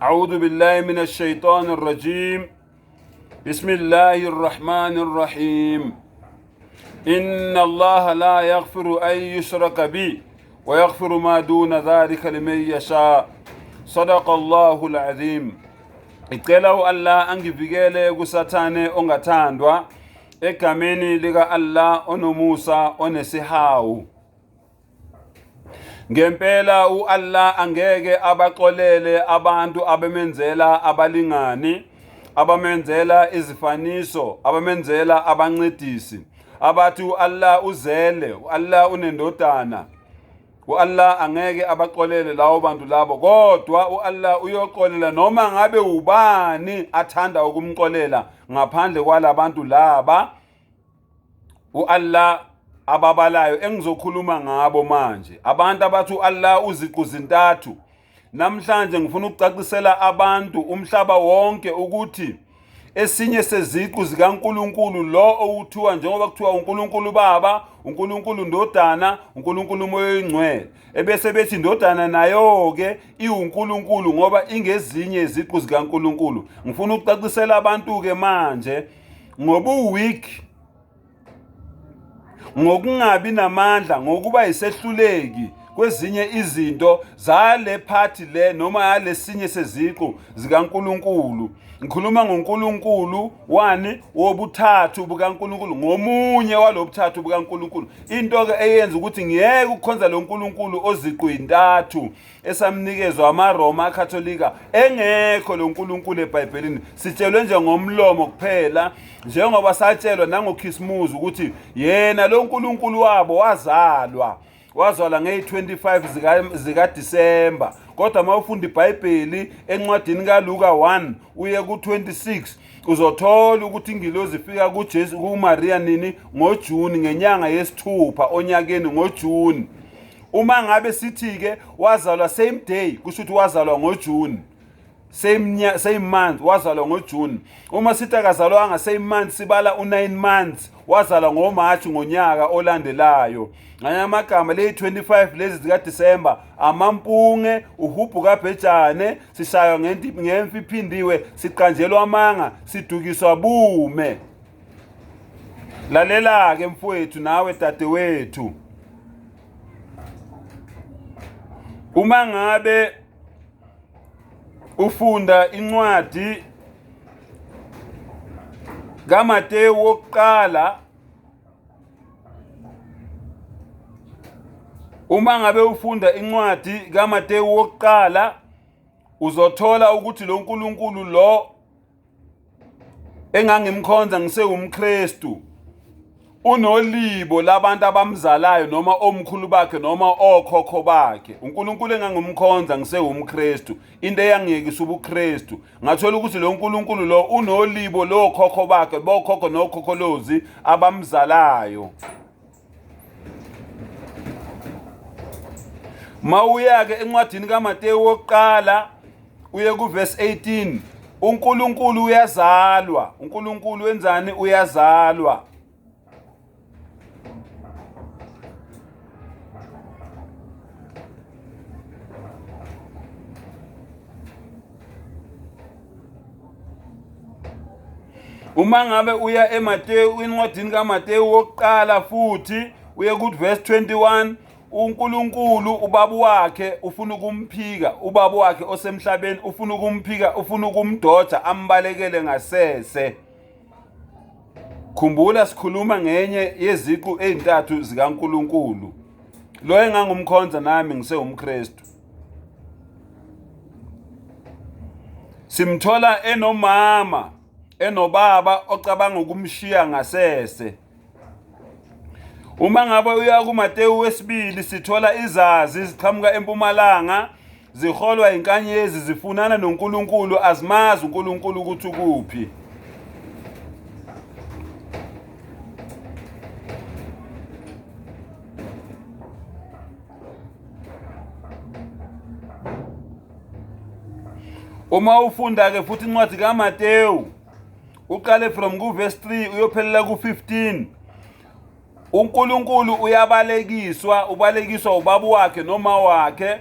أعوذ بالله من الشيطان الرجيم بسم الله الرحمن الرحيم إن الله لا يغفر أن يشرك به ويغفر ما دون ذلك لمن يشاء صدق الله العظيم. Ngicela u-Allah angivikele kuSathane ongathandwa egameni lika-Allah onomusa onesihawu. Ngempela u-Allah angeke abaxolele abantu abemenzela abalingani, abamenzela izifaniso, abamenzela abancedisi, abathi u-Allah uzele, u-Allah unendodana. U-Allah angeke abaxolele lawo bantu labo, kodwa u-Allah uyoxolela noma ngabe ubani athanda ukumxolela ngaphandle kwalabantu laba u-Allah ababalayo engizokhuluma ngabo manje. Abantu abathi u-Allah uziqu zintathu. Namhlanje ngifuna ukucacisela abantu umhlaba wonke ukuthi esinye seziqu zikaNkuluNkulu lo owuthiwa njengoba kuthiwa uNkulunkulu Baba, uNkulunkulu Ndodana, uNkulunkulu Moya Oyingcwele. Ebese bethi indodana nayo-ke iwuNkulunkulu ngoba ingezinye iziqu zikaNkulunkulu. Ngifuna ukucacisela abantu-ke manje ngobuweak, ngokungabi namandla, ngokuba yisehluleki kwezinye izinto zale phathi le noma yalesinye seziqu zikaNkulunkulu. Ngikhuluma ngoNkulunkulu wani wobuthathu bukaNkulunkulu, ngomunye walobuthathu bukaNkulunkulu. Into ke eyenza ukuthi ngiyeke ukukhonza lo Nkulunkulu oziqu intathu esamnikezwa amaRoma aKatolika, engekho lo Nkulunkulu eBhayibhelini. Sitshelwe nje ngomlomo kuphela, njengoba satshelwa nangoKhisimuzi ukuthi yena lo Nkulunkulu wabo wazalwa ngeyi-25 zikaDisemba. Kodwa uma ufunda iBhayibheli encwadini kaLuka 1 uye ku-26 uzothola ukuthi ingilozi ifika kuJesu kuMaria nini? NgoJuni, ngenyanga yesithupha onyakeni, ngoJuni. Uma ngabe sithi-ke wazalwa same day, kusho ukuthi wazalwa ngoJuni, same month wazalwa ngoJune. Uma sithi akazalwanga same month, sibala u9 months, wazalwa ngoMarch ngonyaka olandelayo. Nganye amagama le 25 lezi zika December amampunge, uhubhu kabhejane, sishaywa ngemfi iphindiwe, siqanjelwa amanga, sidukiswa bume. Lalela ke mfowethu nawe dadewethu, uma ngabe ufunda incwadi kaMatewu wokuqala, uma ngabe ufunda incwadi kaMatewu wokuqala uzothola ukuthi lo Nkulunkulu lo engangimkhonza ngisewumKristu unolibo labantu abamzalayo noma omkhulu bakhe noma okhokho bakhe. uNkulunkulu engangimkhonza ngisewumKristu, into eyangiyekisa ubuKristu, ngathola ukuthi lo Nkulunkulu lo unolibo lokhokho bakhe, bokhokho nokhokholozi abamzalayo. Mawuya-ke encwadini kaMatewu wokuqala uye kuverse 18, uNkulunkulu uyazalwa. uNkulunkulu wenzani? Uyazalwa. Uma ngabe uya eMateyu, encwadini kaMateyu wokuqala futhi uye ku verse 21, uNkulunkulu ubaba wakhe ufuna ukumphika, ubaba wakhe osemhlabeni ufuna ukumphika, ufuna ukumdoja ambalekele ngasese. Khumbula sikhuluma ngenye yeziqu ezintathu zikaNkulunkulu. Lo engangumkhonza nami ngisewumKristu. Simthola enomama enobaba ocabanga ukumshiya ngasese. Uma ngabe uya kuMatewu wesibili sithola izazi ziqhamuka empumalanga ziholwa inkanyezi zifunana noNkulunkulu, azimazi uNkulunkulu ukuthi ukuphi. Uma ufunda-ke futhi incwadi kaMatewu uqale from ku-verse 3 uyophelela ku-15, uNkulunkulu uyabalekiswa, ubalekiswa ubaba wakhe noma wakhe.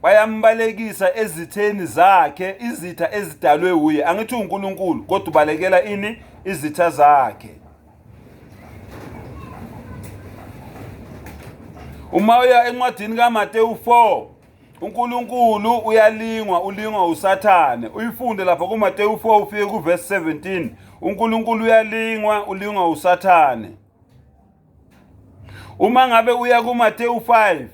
Bayambalekisa ezitheni zakhe, izitha ezidalwe wuye. Angithi uNkulunkulu, kodwa ubalekela ini? Izitha zakhe. Uma uya encwadini kaMatewu 4, uNkulunkulu uyalingwa, ulingwa uSathane. Uyifunde lapha kuMatewu 4 ufike kuverse 17. uNkulunkulu uyalingwa, ulingwa uSathane. Uma ngabe uya kuMatewu 5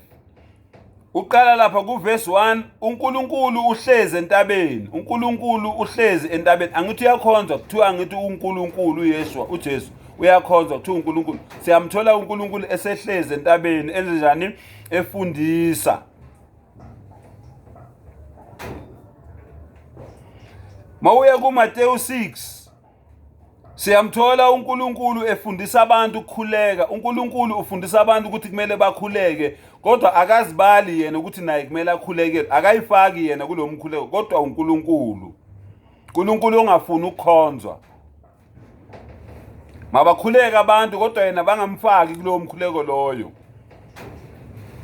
uqala lapha kuverse 1, uNkulunkulu uhlezi entabeni. uNkulunkulu uhlezi entabeni. Angithi uyakhonzwa, kuthiwa angithi uNkulunkulu uYeshua, uJesu uyakhonzwa, kuthiwa uNkulunkulu. Siyamthola uNkulunkulu esehlezi entabeni enze njani? Efundisa. Mawuya kuMatewu 6 Siyamthola uNkulunkulu efundisa abantu ukukhuleka. uNkulunkulu ufundisa abantu ukuthi kumele bakhuleke, kodwa akazibali yena ukuthi naye kumele akhuleke. Akayifaki yena kulo mkhuleko, kodwa uNkulunkulu. uNkulunkulu ongafuni ukukhonzwa. Mabakhuleke abantu kodwa yena bangamfaki kulowo mkhuleko loyo.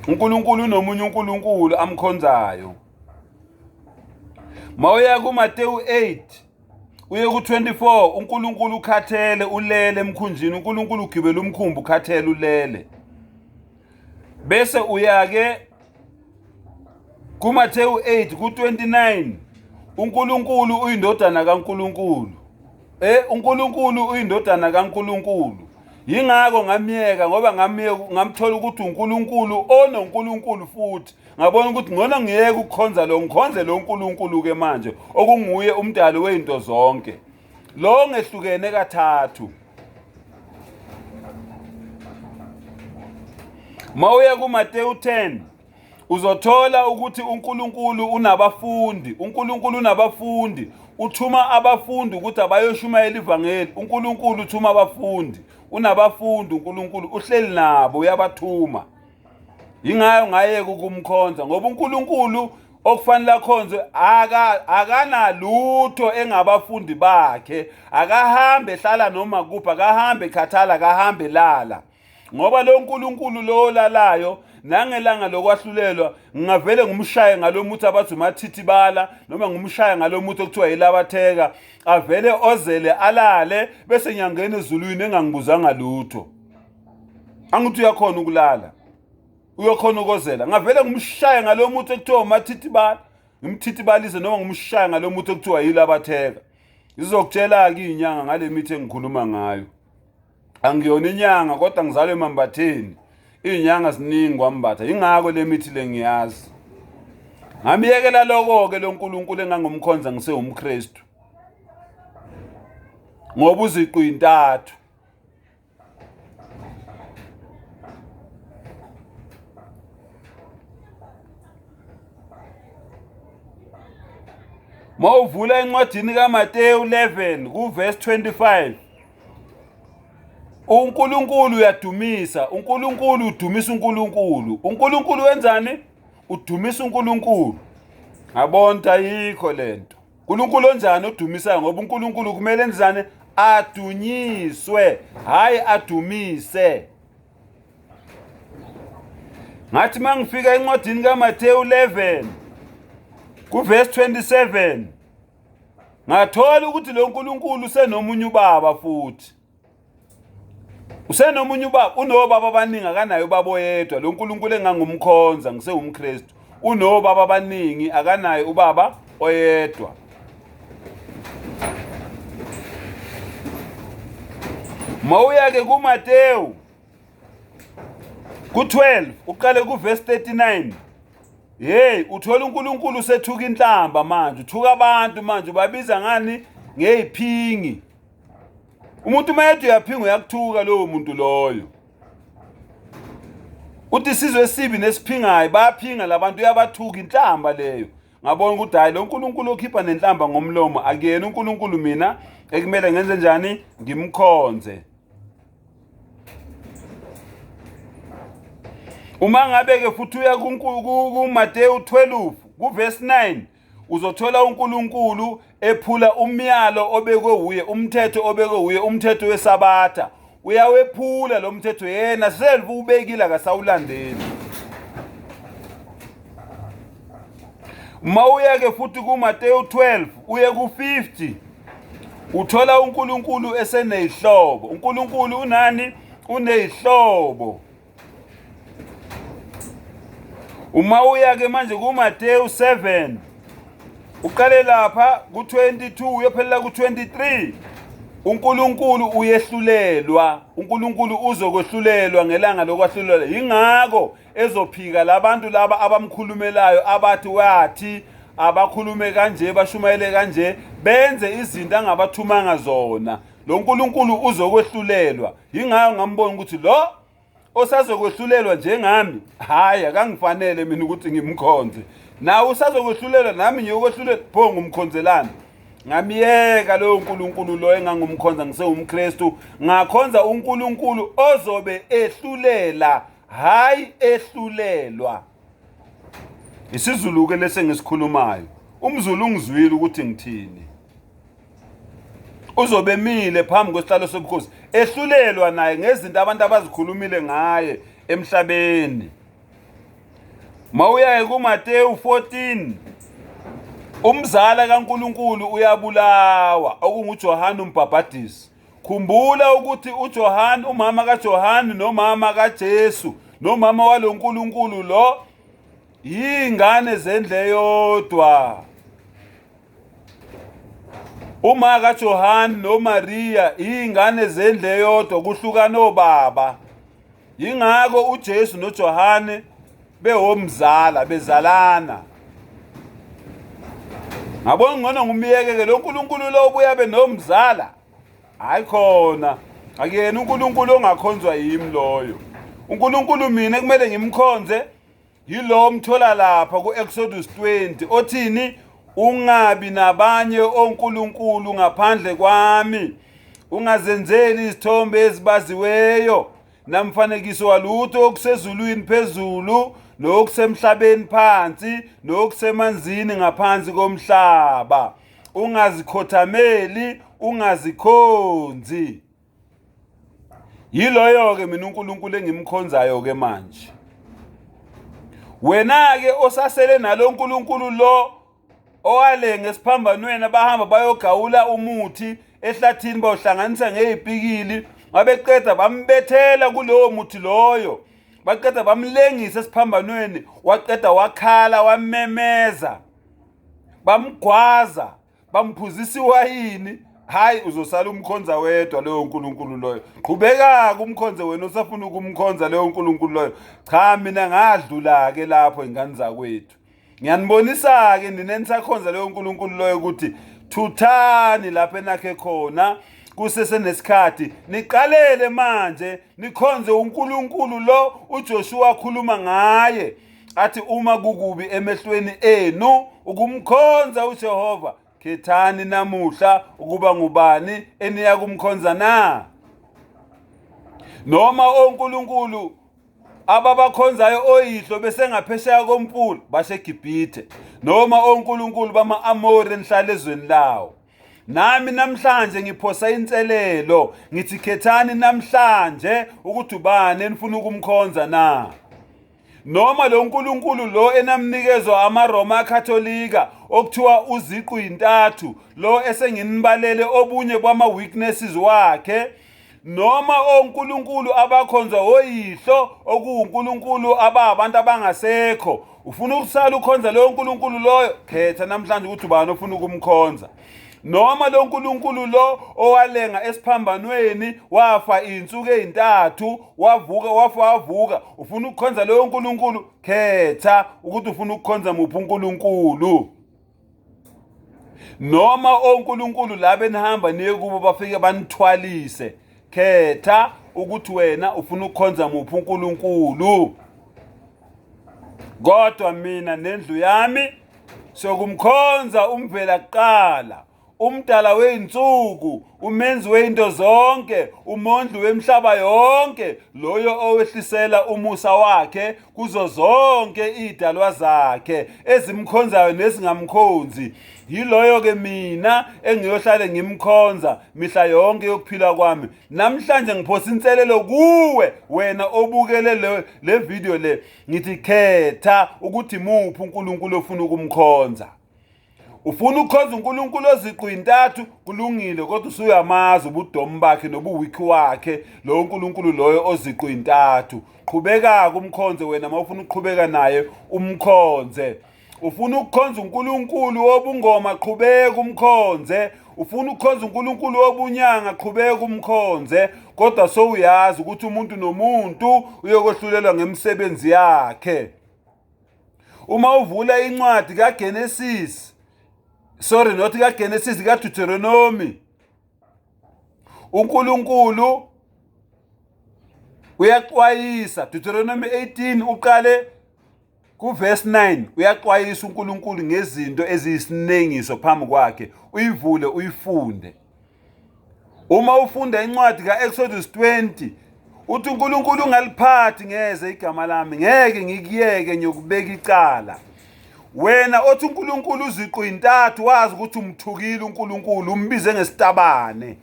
uNkulunkulu unomunye uNkulunkulu amkhonzayo. Mawuya kuMateyu 8 uye ku-24 uNkulunkulu ukhathele ulele emkhunjini, uNkulunkulu ugibele umkhumbi ukhathele ulele. Bese uya-ke kuMathewu 8 ku-29 uNkulunkulu uyindodana kaNkulunkulu. uNkulunkulu uyindodana kaNkulunkulu. Yingakho ngamyeka ngoba ngamyeka ngamthola ukuthi uNkulunkulu onoNkulunkulu futhi. Ngabona ukuthi ngcono ngiyeke ukukhonza lo, ngikhonze lo Nkulunkulu ke manje okunguye umdali wezinto zonke. Lo ngehlukene kathathu. Mawuya kuMateyu 10 uzothola ukuthi uNkulunkulu unabafundi, uNkulunkulu unabafundi, uthuma abafundi ukuthi abayoshumayela ivangeli. uNkulunkulu uthuma abafundi, unabafundi uNkulunkulu, uhleli nabo uyabathuma. Yingayo ngayeka ukumkhonza ngoba uNkulunkulu okufanele akhonzwe akanalutho engabafundi bakhe, akahambe ehlala noma kuphi, akahambe ekhathala, akahambe elala. Ngoba lo nkulunkulu lo olalayo nangelanga lokwahlulelwa ngingavele ngumshaye ngalo muthi abathi umathithibala noma ngumshaye ngalo muthi okuthiwa yilabatheka, avele ozele alale bese ngiyangena ezulwini engangibuzanga lutho. Angithi uyakhona ukulala, uyokhona ukozela, ngavele ngumshaye ngalo muthi ekuthiwa umathithibala, ngimthithibalise noma ngumshaye ngalo muthi ekuthiwa yilabatheka. Ngizokutshela-ke iy'nyanga ngale mithi engikhuluma ngayo. Angiyona inyanga kodwa ngizalwe emambatheni. Iy'nyanga ziningi kwaMbatha, yingakho le mithi le ngiyazi. Ngamyekela loko-ke lo nkulunkulu engangimkhonza ngisewumKristu, ngoba uziqu yintathu. Mawuvula encwadini kaMateyu 11 kuverse 25 uNkulunkulu uyadumisa, uNkulunkulu udumisa uNkulunkulu. uNkulunkulu wenzani? Udumisa uNkulunkulu. Ngabona ayikho lento. uNkulunkulu onjani odumisayo? Ngoba uNkulunkulu kumele enzani? Adunyiswe, hayi adumise. Ngathi mangifika encwadini kaMathewu 11 kuverse 27 ngathola ukuthi lo nkulunkulu usenomunye ubaba futhi. Usenomunye ubaba, unobaba abaningi, akanaye ubaba oyedwa. Lo nkulunkulu engangumkhonza ngisewumKristu unobaba abaningi, akanaye ubaba oyedwa. Mawuya-ke kuMatewu ku-12 uqale kuverse 39 hey uthola uNkulunkulu usethuka inhlamba manje, uthuka abantu manje, ubabiza ngani? Ngeyiphingi. Umuntu uma ethi uyaphinga uyakuthuka lowo muntu loyo. Uthi isizwe esibi nesiphingayo bayaphinga labantu, uyabathuka, inhlamba leyo. Ngabona ukuthi hayi lo nkulunkulu okhipha nenhlamba ngomlomo akuyena uNkulunkulu mina ekumele ngenze njani, ngimkhonze. Uma ngabe-ke futhi uya kuMateyu 12 kuverse 9 uzothola uNkulunkulu ephula umyalo obekwe wuye, umthetho obekwe wuye, umthetho weSabatha. Uyawephula lo mthetho, yena self ubekile akasawulandeli. Uma uya-ke futhi kuMateyu 12 uye ku-50 uthola uNkulunkulu eseneyihlobo. UNkulunkulu unani? Uneyihlobo. Uma uya-ke manje kuMateyu 7 uqale lapha ku-22 uyophelela ku-23 uNkulunkulu uyehlulelwa uNkulunkulu uzokwehlulelwa ngelanga lokwahlulelwa yingakho ezophika labantu laba abamkhulumelayo abathi wathi abakhulume kanje bashumayele kanje benze izinto angabathumanga zona lo nkulunkulu uzokwehlulelwa yingayo ngambona ukuthi lo osazokwehlulelwa njengami hhayi akangifanele mina ukuthi ngimkhonze nawe usazokwehlulelwa nami ngiyokwehlulelwa pho ngumkhonzelani ngamyeka loyo nkulunkulu lo engangumkhonza ngisewumkristu ngakhonza unkulunkulu ozobe ehlulela hhayi ehlulelwa isiZulu-ke lesi engisikhulumayo umZulu ungizwile ukuthi ngithini uzobe emile phambi kwesihlalo sobukhosi ehlulelwa naye ngezinto abantu abazikhulumile ngaye emhlabeni mawuyaye kuMateyu 14 umzala kaNkuluNkulu uyabulawa okunguJohane umbhabhadisi Khumbula ukuthi uJohane umama kaJohane nomama kaJesu nomama waloNkulunkulu lo yingane zendle yodwa. Uma kaJohane noMaria ingane zendle yodwa kuhlukana obaba. Yingakho uJesu noJohane bewomzala bezalana. Ngabona ngcono ngumyeke-ke lo Nkulunkulu lo obuya benomzala. Hayi khona akuyena uNkulunkulu ongakhonzwa yimi loyo. uNkulunkulu mina kumele ngimkhonze yilo omthola lapha ku-Exodus 20 othini ungabi nabanye onkulunkulu ngaphandle kwami ungazenzeli izithombe ezibaziweyo namfanekiso walutho okusezulwini phezulu nokusemhlabeni phansi nokusemanzini ngaphansi komhlaba ungazikhothameli ungazikhonzi Yiloyo-ke mina uNkulunkulu engimkhonzayo-ke manje. Wena-ke osasele nalo nkulunkulu lo owalenga esiphambanweni abahamba bayogawula umuthi ehlathini bawuhlanganisa ngey'pikili babeqeda bambethela kulowo muthi loyo baqeda bamlengisa esiphambanweni waqeda wakhala wamemeza bamgwaza bamphuzisa iwayini hayi uzosala umkhonza wedwa leyo nkulunkulu loyo qhubeka-ke umkhonze wena osafuna ukumkhonza leyo nkulunkulu loyo cha mina ngadlula-ke lapho ingane zakwethu ngiyanibonisa-ke nina enisakhonza leyo nkulunkulu loyo ukuthi thuthani lapho enakhe khona kusesenesikhathi niqalele manje nikhonze uNkulunkulu lo uJoshua akhuluma ngaye athi uma kukubi emehlweni enu ukumkhonza uJehova khethani namuhla ukuba ngubani eniya kumkhonza na noma onkulunkulu ababakhonzayo oyihlo besengaphesheya komfula baseGibhithe noma onkulunkulu bama-Amori enihlala ezweni lawo nami namhlanje ngiphosa inselelo ngithi khethani namhlanje ukuthi ubani enifuna ukumkhonza na noma lo nkulunkulu lo enamnikezwa amaRoma aKatolika okuthiwa uziqu yintathu lo esenginibalele obunye kwama weaknesses wakhe noma onkulunkulu abakhonzwa oyihlo okuwunkulunkulu ababantu abangasekho ufuna ukusala ukhonza loyo nkulunkulu loyo khetha namhlanje ukuthi ubani ofuna ukumkhonza noma lo nkulunkulu lo owalenga esiphambanweni wafa iy'nsuku ey'ntathu wavuka wafa wavuka ufuna ukukhonza loyo nkulunkulu khetha ukuthi ufuna ukukhonza muphi unkulunkulu noma onkulunkulu laba enihamba niye kubo bafike banithwalise khetha ukuthi wena ufuna ukukhonza muphi unkulunkulu kodwa mina nendlu yami sokumkhonza umvela kuqala. Umdala wey'nsuku, umenzi wey'nto zonke, umondli wemhlaba yonke, loyo owehlisela umusa wakhe kuzo zonke iy'dalwa zakhe ezimkhonzayo nezingamkhonzi. Yiloyo-ke mina engiyohlale ngimkhonza mihla yonke yokuphila kwami. Namhlanje ngiphosa inselelo kuwe wena obukele le video le, ngithi khetha ukuthi muphi uNkulunkulu ofuna ukumkhonza. Ufuna ukukhonza uNkulunkulu oziqu intathu, kulungile, kodwa usuyamazi ubudomu bakhe nobuwiki wakhe lowo uNkulunkulu loyo oziqu intathu. Qhubeka-ke umkhonze wena uma ufuna ukuqhubeka naye umkhonze. Ufuna ukukhonza uNkulunkulu wobungoma, qhubeka umkhonze. Ufuna ukukhonza uNkulunkulu wobunyanga, qhubeka umkhonze. Kodwa sowuyazi ukuthi umuntu nomuntu uyokohlulelwa ngemisebenzi yakhe. Uma uvula incwadi kaGenesis, sorry, not kaGenesis, kaDeuteronomy, uNkulunkulu uyaxwayisa. Deuteronomy 18 uqale kuverse 9, uyaxwayisa uNkulunkulu ngezinto eziyisinengiso phambi kwakhe. Uyivule uyifunde. Uma ufunda incwadi kaExodus 20, uthi uNkulunkulu ungaliphathi ngeze igama lami, ngeke ngikuyeke, ngiyokubeka icala. Wena othi uNkulunkulu uziqu intathu, wazi ukuthi umthukile uNkulunkulu, umbize ngesitabane,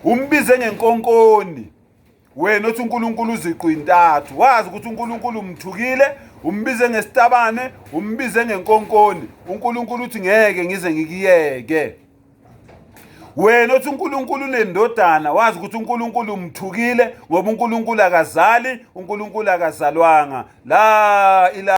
umbize ngenkonkoni. Wena othi uNkulunkulu uziqu intathu, wazi ukuthi uNkulunkulu umthukile, umbize ngesitabane, umbize ngenkonkoni. uNkulunkulu uthi ngeke ngize ngikuyeke. Wena othi uNkulunkulu unendodana, wazi ukuthi uNkulunkulu umthukile, ngoba uNkulunkulu akazali, uNkulunkulu akazalwanga. La ila